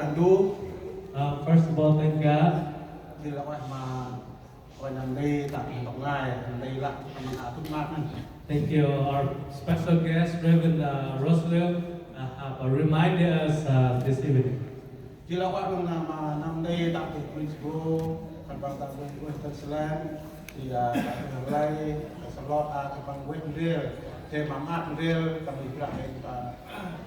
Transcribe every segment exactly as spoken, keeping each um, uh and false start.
Ndu. Uh, first of all, thank God. Jêh lah ueh ma Kôranh Nơm Nti ta ntŭk ngai, Nti lah tâm măng a tŭk măng. Thank you, our special guest, Reverend, uh, Roselio, uh, have, uh, reminded us, uh, this evening. Jêh lah ueh đŏng ma Nơm Nti ta ntŭk Greensboro, khân păng ta ntŭk Winston-Salem, jêh, uh, ta ntŭk Lai, ta Charlotte, uh, khân păng ntŭk ndrel, jêh ma măng ndrel, ta ntŭk Ibrahim, ta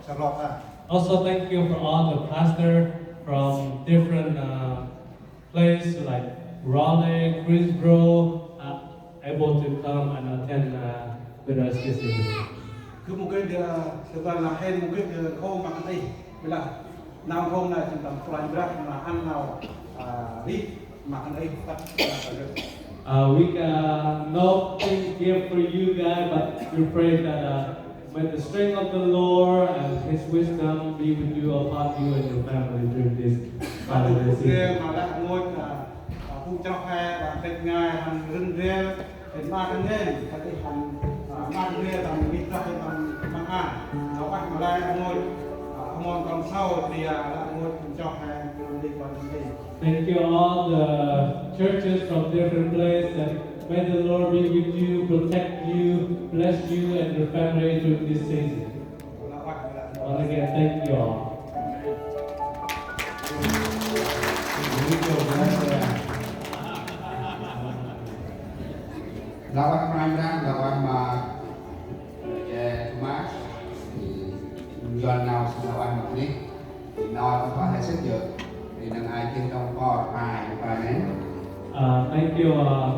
Charlotte, uh. Also, thank you for all the pastor from different, uh, place like Raleigh, Greensboro, uh, able to come and attend, uh, with us this evening. Gâp mâu geh, ơ, gâp lah hên mâu geh, ơ, khâu ma khân ay. Bi lah nau khâu nây jêng tâm Kôranh Brah ma ăn nau, ơ, rêh ma khân ay tât, ơ, gâp. Uh, we got nothing gift for you guys, but we pray that, uh, may the strength of the Lord and His wisdom be with you, upon you and your family during this holiday season. Gâp ma lah ngôch, ơ, ơ, phung chroh he, ơ, têt ngai, hăn rưng rel, hên ma khân ay, khân ay hăn, ơ, ma khân ay, hăn mĭt lah, hên hăn măng a. Ơ, ueh ma lah ngôch, ơ, hmôn kon sau, jêh ri, ơ, lah ngôch phung chroh he, hăn rưng rel, hăn rưng rel. Thank you all the churches from different places, and may the Lord be with you, protect you, bless you and your family during this season. Once again, thank you all. Lah ueh ma Kôranh Brah, lah ueh ma Ê, Thomas, thì Yuan nau sĭt nau ăn mục đích. Thì nau tâm pă he sĭt yơh. Thì năng ai tin trong kor ai, ai nê. Uh, thank you, uh,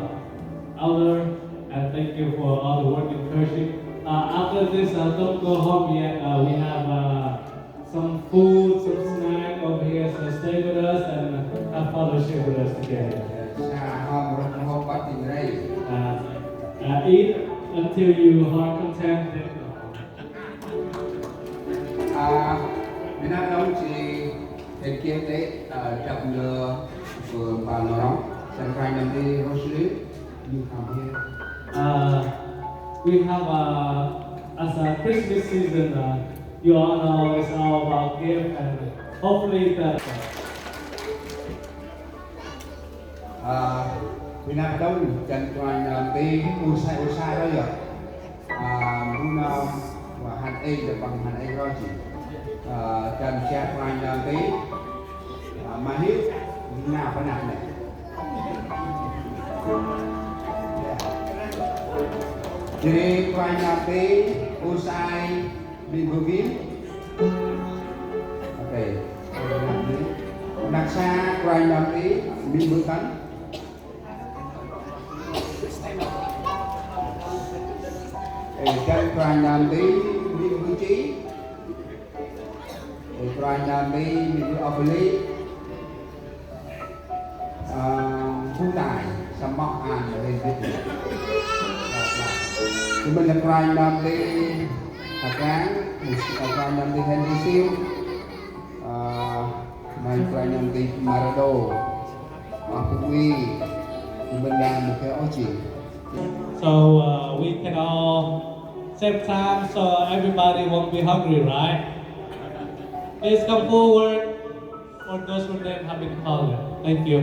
Elder, and thank you for all the work in fellowship. Uh, after this, uh, don't go home yet. Uh, we have, uh, some food, some snack over here, so stay with us and have fellowship with us together. Sa hom rŏng hom băt ting rei. Uh, uh, eat until you are content. À, Việt Nam đóng chỉ hên kiên tế, à, đập nơ, ờ, Pà Nô Rong, sân bay Nam Đi, Rosalie. You come here. Uh, we have, uh, as a Christmas season, uh, you all know it's all about gift, and hopefully that. Uh, Bi năp đŏng, dăn Kôranh Nơm Nti, u sai, u sai ro yơh. Uh, bu nơm, wa hăn ê, dăn păng hăn ê ro jêh. Uh, dăn jêh Kôranh Nơm Nti, uh, ma hih, na pa năp nê. Jêh ri Kôranh Nơm Nti, u sai, Minh Bơvin. Ok. Năp sa Kôranh Nơm Nti, Minh Bơkăn. Ê, dăn Kôranh Nơm Nti, Minh Bơchi. Ê, Kôranh Nơm Nti, Minh Bơopali. Ơ, Phú Tài, Sâm Mốc, An, Hên Vít. Thì mình là Kôranh Nơm Nti Hà Trang, Kôranh Nơm Nti Hên Vít Siu, ơ, Kôranh Nơm Nti Marado, ơ, Phú Uy, thì mình là một cái ổ chim. So, uh, we can all save time so everybody won't be hungry, right? Please come forward. For those whose name have been called. Thank you.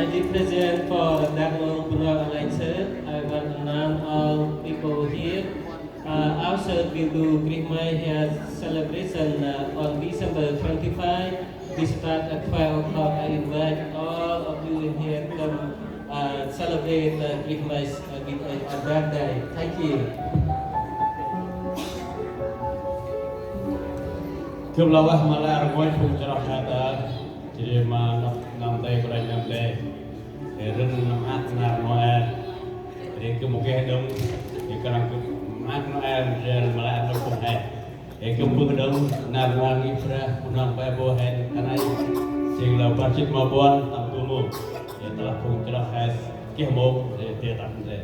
I did present for Darnong Bunong Alliance. I want to announce all people here. Uh, our church will do Christmas here celebration uh, on December twenty-five. We start at twelve o'clock. I invite all of you in here come uh, celebrate uh, Christmas uh, with a, a birthday. Thank you. Gâp lah ueh ma lĕ rngôch phung chroh he ta, jêh ri ma nơm nơm tê, kôranh nơm tê. Ê, rĭm nơm ăt nar Noel. Ri gâp mâu geh đŏng, ê, kơnơ̆ng gâp ăt Noel, ri ma lĕ rngôch phung he. Ê, gâp mbơh đŏng nar Noel ngih Brah, Bunong pe bu he ta nây. Jêng lah bar jât ma puăn, tâm du mông. Ê, tơlah phung chroh he, geh mông, ri, ri tâm ri.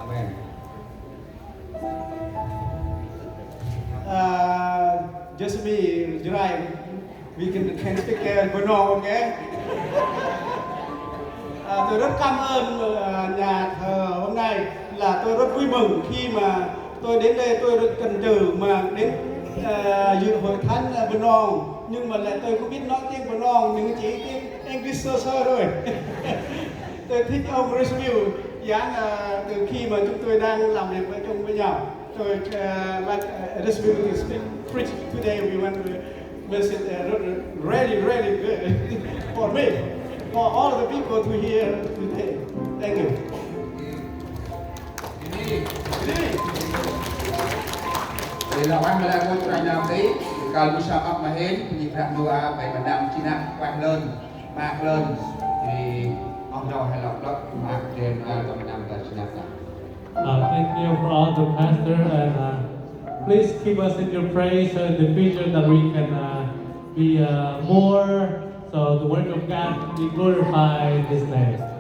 Amen. Uh, just me, Jrai, we can, can speak uh, Bunong, okay? À, tôi rất cảm ơn à, nhà thờ hôm nay là tôi rất vui mừng khi mà tôi đến đây tôi rất chần chừ mà đến à, dự hội thánh à, Bunong, nhưng mà lại tôi không biết nói tiếng Bunong, nhưng chỉ tiếng English sơ sơ thôi. Tôi thích ông Resville, giảng à, từ khi mà chúng tôi đang làm việc với chung với nhau. Tôi uh, like uh, Resville to speak preach today. We want to message uh, really, really good for me, for all the people to hear today. Thank you. Ri lah ueh ma lĕ rngôch Kôranh Nơm tê, kăl bu săp ăp ma hên, bunuyh Brah Ndu a, bai ma năm chi năp, ueh lơn, maak lơn, ri oh ndrâu he lŏ plơ̆, maak dên a tâm năm ta chi năp ta. Uh, thank you for all the pastor and uh, please keep us in your praise uh, in the future that we can uh, be uh, more so the work of God be glorified in this name.